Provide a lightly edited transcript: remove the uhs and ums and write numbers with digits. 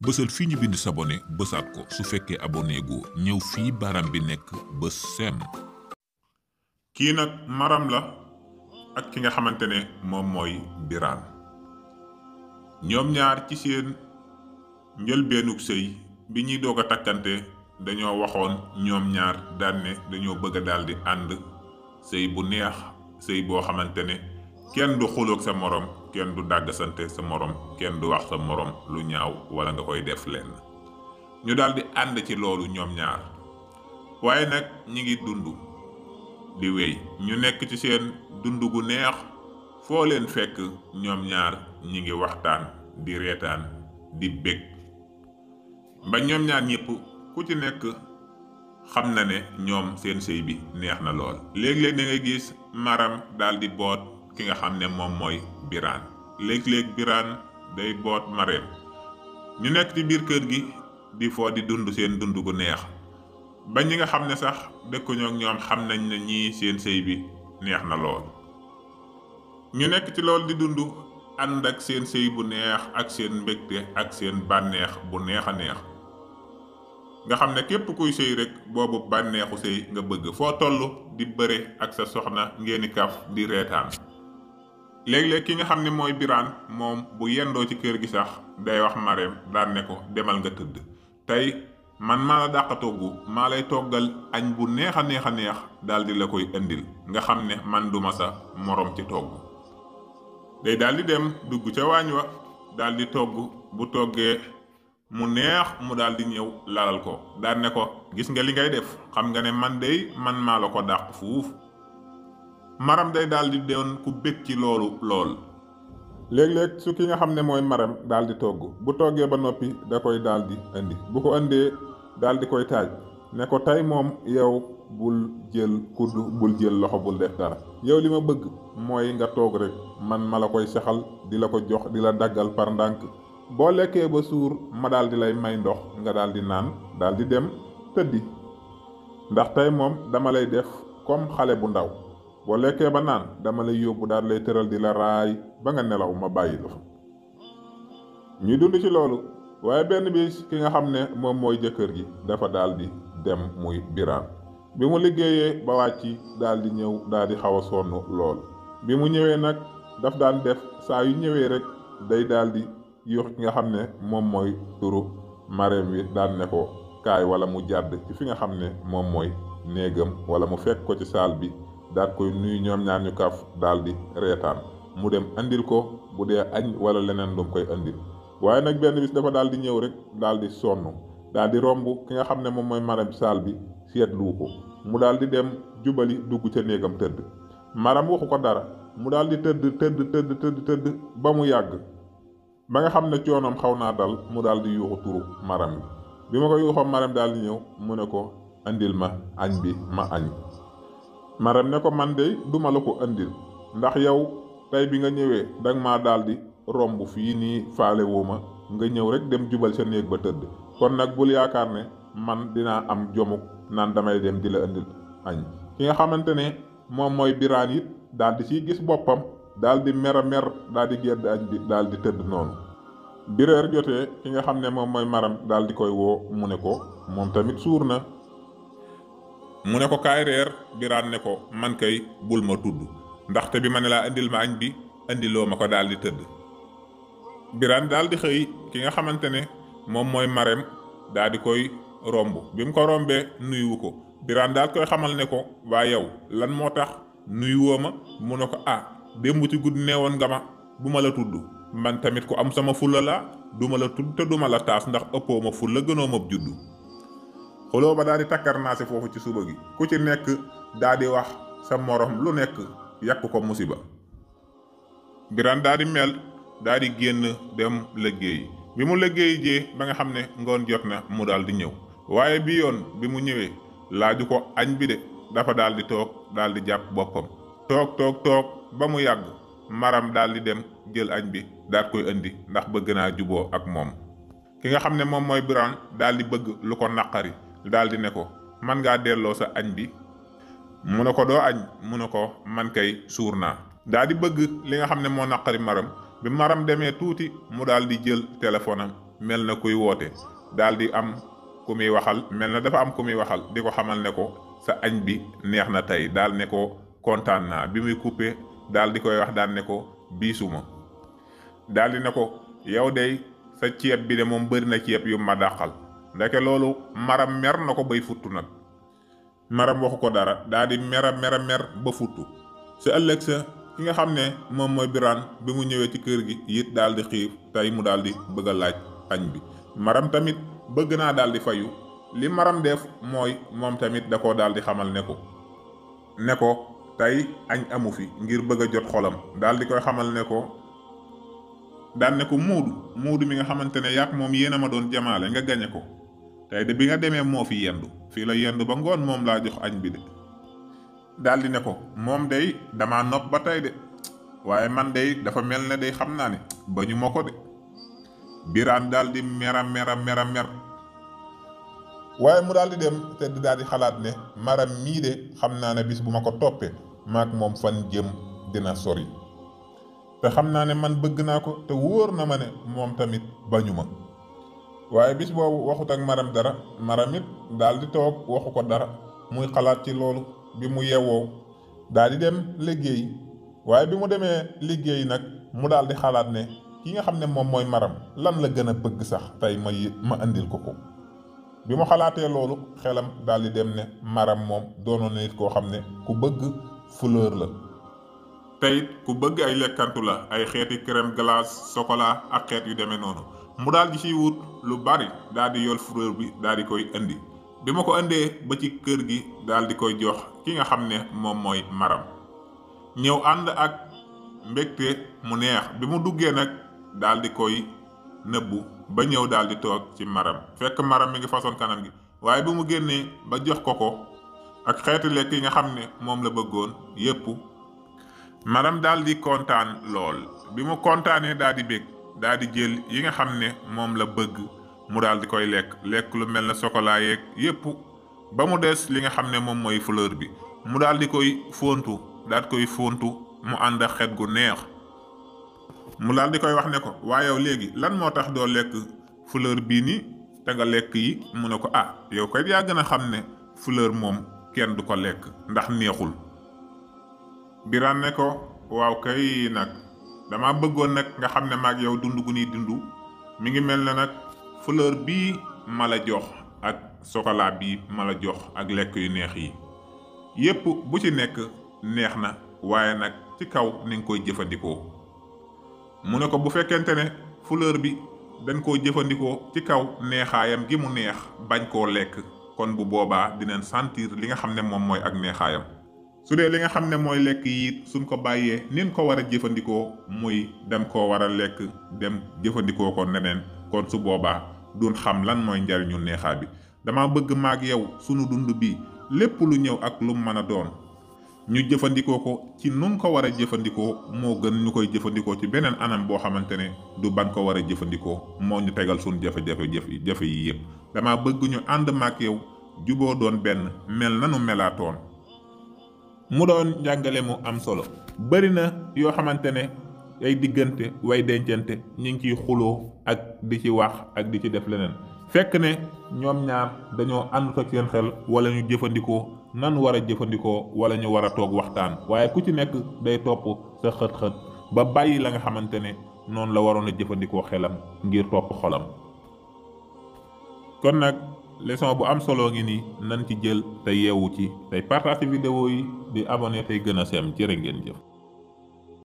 bësal fii ñu bind s'abonner bësaat ko su fekkee abonné gu ñëw fii baram bi nekk bës sem. kii nag maram la ak ki nga xamante ne moom mooy biraan. ñoom ñaar ci seen njëlbeenug sëy bi ñuy doog a takkante dañoo waxoon ñoom ñaar daan ne dañoo bëgg a daal di ànd sëy bu neex, sëy boo xamante ne kenn du xuloog sa morom, kenn du dàggasante sa morom, kenn du wax sa morom lu ñaaw wala nga koy def lenn. ñu daal di ànd ci loolu ñoom ñaar, waaye nag ñi ngi dund di wéy, ñu nekk ci seen dund gu neex. foo leen fekk ñoom ñaar ñi ngi waxtaan di reetaan di bég ba ñoom ñaar ñëpp ku ci nekk xam na ne ñoom seen sëy bi neex na lool. léeg-léeg da ngay gis maram daal di boot ki nga xam ne moom mooy biraan, léeg-léeg biraan day boot mareem, ñu nekk ci biir kër gi di foo di dund seen dund gu neex ba ñi nga xam ne sax dëkkuñoo ak ñoom xam nañ ne ñii seen sëy bi neex na lool. ñu nekk ci loolu di dund ànd ak seen sëy bu neex ak seen mbégte ak seen bànneex bu neex a neex nga xam ne képp kuy sëy rek boobu bànneexu sëy nga bëgg, foo toll di bëre ak sa soxna ngeeni kaf di reetaan. léeg-léeg ki nga xam ne mooy biraan moom bu yendoo ci kër gi sax day wax mareem daan ne ko demal nga tëdd tey, man maa la dàq togg, maa lay toggal añ bu neex a neex a neex daal di la koy indil nga xam ne man duma sa morom ci togg. day daal di dem dugg ca waañ wa daal di togg, bu toggee mu neex mu daal di ñëw lalal ko daan ne ko gis nga li ngay def, xam nga ne man maa la ko dàq fuuf. maram day daal di doon ku bég ci loolu lool. léeg-léeg su ki nga xam ne mooy maram daal di togg, bu toggee ba noppi da koy daal di indi, bu ko indee daal di koy taaj ne ko tey moom yow bul jël kudd, bul jël loxo, bul def dara, yow li ma bëgg mooy nga toog rek man ma la koy saxal di la ko jox, di la daggal par ndànk, boo lekkee ba suur ma daal di lay may ndox nga daal di naan daal di dem tëddi, ndax tey moom dama lay def comme xale bu ndaw, boo lekkee ba naan dama lay yóbbu daal lay tëral di la raay ba nga nelaw ma bàyyi la fa. ñuy dund ci loolu, waaye benn bis ki nga xam ne moom mooy jëkkër ji dafa daal di dem muy biraan. bi mu liggéeyee ba wàcc daal di ñëw daal di xaw a sonn lool. bi mu ñëwee nag daf daan def saa yu ñëwee rek day daal di yox ki nga xam ne moom mooy turu mareem wi daan ne ko kaay, wala mu jàdd ci fi nga xam ne moom mooy néegam, wala mu fekk ko ci saal bi daal koy nuyu, ñoom ñaar ñu kaf daal di reetaan, mu dem andil ko bu dee añ wala leneen lu mu koy andil. waaye nag benn bis dafa daal di ñëw rek daal di sonn, daal di romb ki nga xam ne moom mooy maram saal bi seetlu ko, mu daal di dem jubali dugg ca néegam tëdd. maram waxu ko dara, mu daal di tëdd ba mu yàgg, ba nga xam ne coonoom xaw naa dal, mu daal di yuuxu turu maram bi ma ko yuuxoo maram daal di ñëw mu ne ko andil ma añ bi ma añ. maram ne ko man de duma la ko andil, ndax yow tey bi nga ñëwee danga maa daal di romb fii nii faale woo ma, nga ñëw rek dem jubal sa néeg ba tëdd, kon nag bul yaakaar ne man dinaa am jomuk naan damay dem di la andil añ. ki nga xamante ne moom mooy biraan it daal di ciy gis boppam, daal di mer a mer daal di gedd añ bi daal di tëdd noonu. bireer jotee ki nga xam ne moom mooy maram daal di koy woo, mu ne ko moom tamit suur na, mu ne ko kaay reer. biraan ne ko man kay bul ma tudd, ndaxte bi ma ne laa indil ma añ bi indiloo ma ko daal di tëdd. biraan daal di xëy ki nga xamante ne moom mooy mareem daal di koy romb, bi mu ko rombee nuyuwu ko. biraan daal koy xamal ne ko waa yow lan moo tax nuyuwoo ma, mu ne ko démb ci guddi nee woon nga ma bu ma la tudd, man tamit ku am sama fulla laa, du ma la tudd te du ma la taas, ndax ëppoo ma fulla gënoo ma juddu. xuloo ba daal di takkarnaase foofu ci suba gi, ku ci nekk daal di wax sa morom lu nekk yàq ko musiba. biraan daal di mel daal di génn dem liggéey. bi mu liggéey jee ba nga xam ne ngoon jot na mu daal di ñëw, waaye bi yoon bi mu ñëwee laaju ko añ bi de, dafa daal di toog daal di jàpp boppam, toog ba mu yàgg maram daal di dem jël añ bi daal koy indi, ndax bëgg naa juboo ak moom. ki nga xam ne moom mooy biraan daal di bëgg lu ko naqari, daal di ne ko man ngaa delloo sa añ bi, mu ne ko doo añ, mu ne ko man kay suur naa. daal di bëgg li nga xam ne moo naqari maram, bi maram demee tuuti mu daal di jël téléphone am mel na kuy woote daal di am ku muy waxal mel na dafa am ku muy waxal di ko xamal ne ko sa añ bi neex na tey daal ne ko kontaan naa. bi muy coupé daal di koy wax daal ne ko biisuma daal di ne ko yow dey sa ceeb bi de moom bëri na ceeb yu ma dàqal. ndeke loolu maram mer na ko bay futtu nag. maram waxu ko dara daal di mer ba futtu. sa ëllëg sa ki nga xam ne moom mooy Birane bi mu ñëwee ci kër gi it daal di xiif tey mu daal di bëgg a laaj añ bi. maram tamit bëgg naa daal di fayu li maram def mooy moom tamit da koo daal di xamal ne ko tey añ amu fi ngir bëgg a jot xolam daal di koy xamal ne ko muudu mi nga xamante ne yàq moom yéen a ma doon jamaale nga gañe ko tey de bi nga demee moo fi yendu fii la yendu ba ngoon moom laa jox añ bi de. daal di ne ko moom day damaa nopp ba tey de waaye man day dafa mel ne day xam naa ne bañu ma ko de. Birane daal di mer waaye mu daal di dem te daal di xalaat ne maram mii de xam naa ne bis bu ma ko toppee maak moom fan jëm dina sori te xam naa ne man bëgg naa ko te wóor na ma ne moom tamit bañu ma. waaye bis boobu waxut ak maram dara maram it daal di toog waxu ko dara muy xalaat ci loolu. bi mu yewwoo daal di dem liggéey waaye bi mu demee liggéey nag mu daal di xalaat ne ki nga xam ne moom mooy maram lan la gën a bëgg sax tey ma andil ko. bi mu xalaatee loolu xelam daal di dem ne maram moom doonoon na nit koo xam ne ku bëgg fleur la. teyit ku bëgg ay lekkantu la ay xeeti crème glace chocolat ak xeet yu demee noonu mu daal di ciy wut lu bari daal di yor fleur bi daal di koy indi. bi ma ko indee ba ci kër gi daal di koy jox ki nga xam ne moom mooy maram ñëw ànd ak mbégte mu neex. bi mu duggee nag daal di koy nëbbu ba ñëw daal di toog ci maram fekk maram mi ngi façon kanam gi waaye bi mu génnee ba jox ko ak xeeti lekk yi nga xam ne moom la bëggoon yépp maram daal di kontaan lool. bi mu kontaanee daal di bég daal di jël yi nga xam ne moom la bëgg mu daal di koy lekk lu mel ne chocolat yeeg yépp ba mu des li nga xam ne moom mooy fleur bi mu daal di koy fóontu mu ànd ak xet gu neex. mu daal di koy wax ne ko waaye yow léegi lan moo tax doo lekk fleur bii nii te nga lekk yi mu ne ko yow koy yaa gën a xam ne fleur moom kenn du ko lekk ndax neexul. Birane ne ko waaw kay nag dama bëggoon nag nga xam ne maag yow dund gu ñuy dund mi ngi mel ne nag fleur bii ma la jox ak chocolat bii ma la jox ak lekk yu neex yi yépp bu ci nekk neex na waaye nag ci kaw ni nga koy jëfandikoo. mu ne ko bu fekkente ne fleur bi dañ koo jëfandikoo ci kaw neexaayam gi mu neex bañ koo lekk kon bu boobaa dinañ sentir li nga xam ne moom mooy ak neexaayam. su dee li nga xam ne mooy lekk yi suñ ko bàyyee nin ko war a jëfandikoo muy dem koo war a lekk dem jëfandikoo ko neneen kon su boobaa duñ xam lan mooy njariñu neexaa bi. dama bëgg maag yow sunu dund bi lépp lu ñëw ak lu mën a doon ñu jëfandikoo ko ci nun ko war a jëfandikoo moo gën ñu koy jëfandikoo ci beneen anam boo xamante ne du ban ko war a jëfandikoo moo ñu tegal suñ jafe-jafe yi yépp. dama bëgg ñu ànd maag yow juboo doon benn mel nanu melaatoon. mu doon njàngale mu am solo. bari na yoo xamante ne ay diggante way dencante ñu ngi ciy xuloo ak di ci wax ak di ci def leneen fekk ne ñoom ñaar dañoo ànd ak seen xel wala ñu jëfandikoo nan war a jëfandikoo wala ñu war a toog waxtaan waaye ku ci nekk day topp sa xët-xët ba bàyyi la nga xamante ne noonu la waroon a jëfandikoo xelam ngir topp xolam. kon nag leçon bu am solo ngi nii nan ci jël te yeewu ci tey partage vidéo yi di abonné tey gën a sem jërë ngeen jëf.